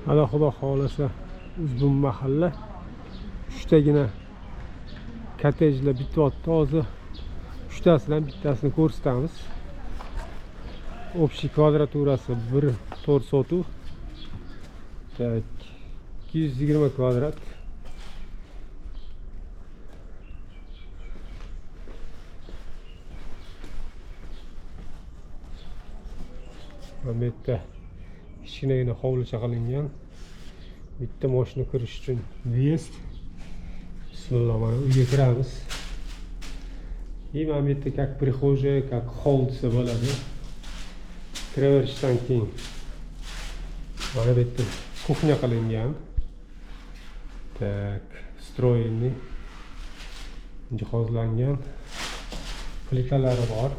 Hali xudo xohlasa Uzbun mahalla uchtagina kottejlar bityapti. Hozir uchtasidan bittasini ko'rsatamiz. Общий kvadraturasi 1.4 sotuv. Так, 220 kvadrat. Mana bu yerda kichkinagina hovlicha qilingan. Bitta mashina kirish uchun въезд. Bismillah, mana uyga kiramiz. И mana bu yerda как прихожая, как холл desa bo'ladi. Kiraverishdan keyin mana bu yerda kuxnya qilingan. Так, встроенный jihozlangan plitalari bor.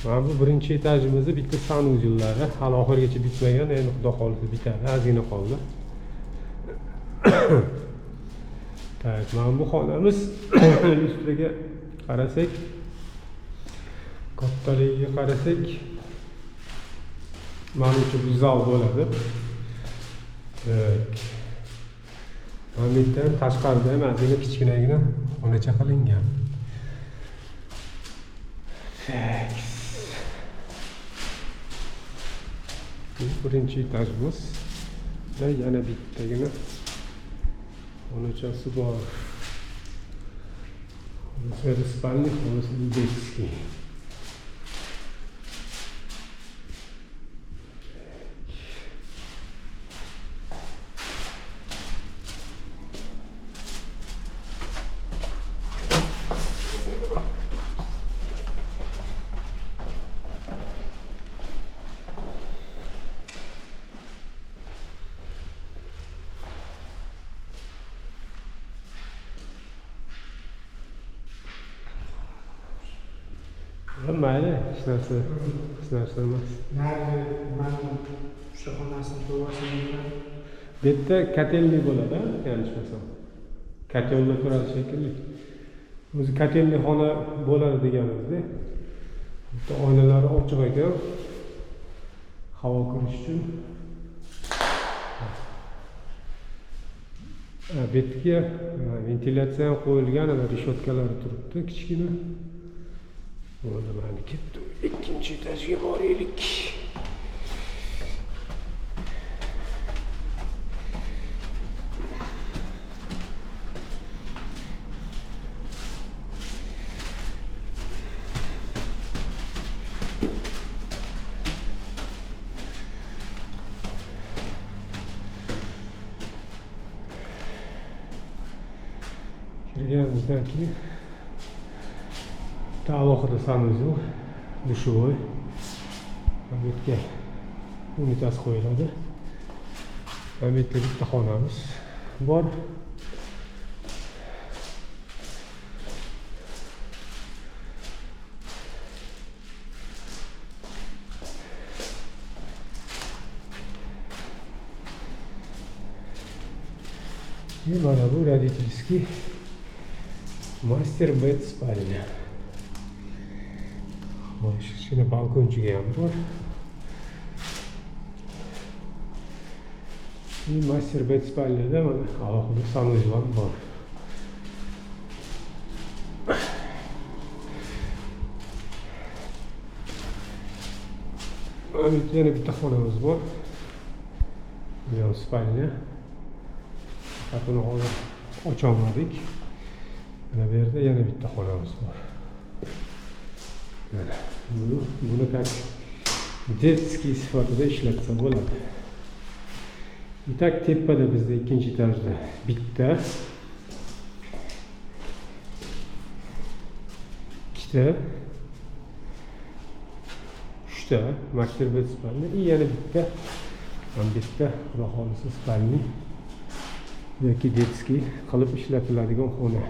Mana bu birinchi etajimizda bitta sanuzyullari hali oxirigacha bitmagan, endi xudo xohlasa bitadi, ozgina qoldi. Так, mana bu xonamiz lyustraga qarasak, kattaligiga qarasak, manimcha bu zal bo'ladi. Так. Mana bu yerdan tashqarida ham ozgina kichkinagina xonacha qilingan. Так. Bu birinchi etajimiz va yana bittagina xonachasi bor. Bunisi спальный, bunisi детский. Mayli, hech narsa emas. Narigi mana o'sha xonasini to'g'risini. Bu yerda kotelniy bo'ladi, yanglishmasam. Kotelda turadi shekilli. O'zi kotelniy xona bo'ladi deganimizda. Bitta oynalari ochiq ekan. Havo kirish uchun. Bu yerga ventilyatsiya ham qo'yilgan, ana reshotkalari turibdi kichkina. Bo'ldi, mana ketdi. Ikkinchi etajga boraylik. Kirganimizdan keyin alohida sanuzel, dushevoy. Mana bu yerga unitaz qo'yiladi. Mana bu yerda bitta xonamiz bor. И mana bu родительский мастер бед спальня. Kichkina balkonchiga ham bor. И master bed spalnyada mana alohida sanuzel ham bor. Mana yana bitta xonamiz bor. Bu ham spalnya. Faqat uni hozir ocholmadik. Mana bu yerda yana bitta xonamiz bor. Mana buni как детский sifatida ishlatsa bo'ladi. Itak tepada bizda ikkinchi etajda bitta, ikkita, uchta master bed spalni и yana bitta, mana bitta xudo xohlasa spalni yoki детский qilib ishlatiladigan xona.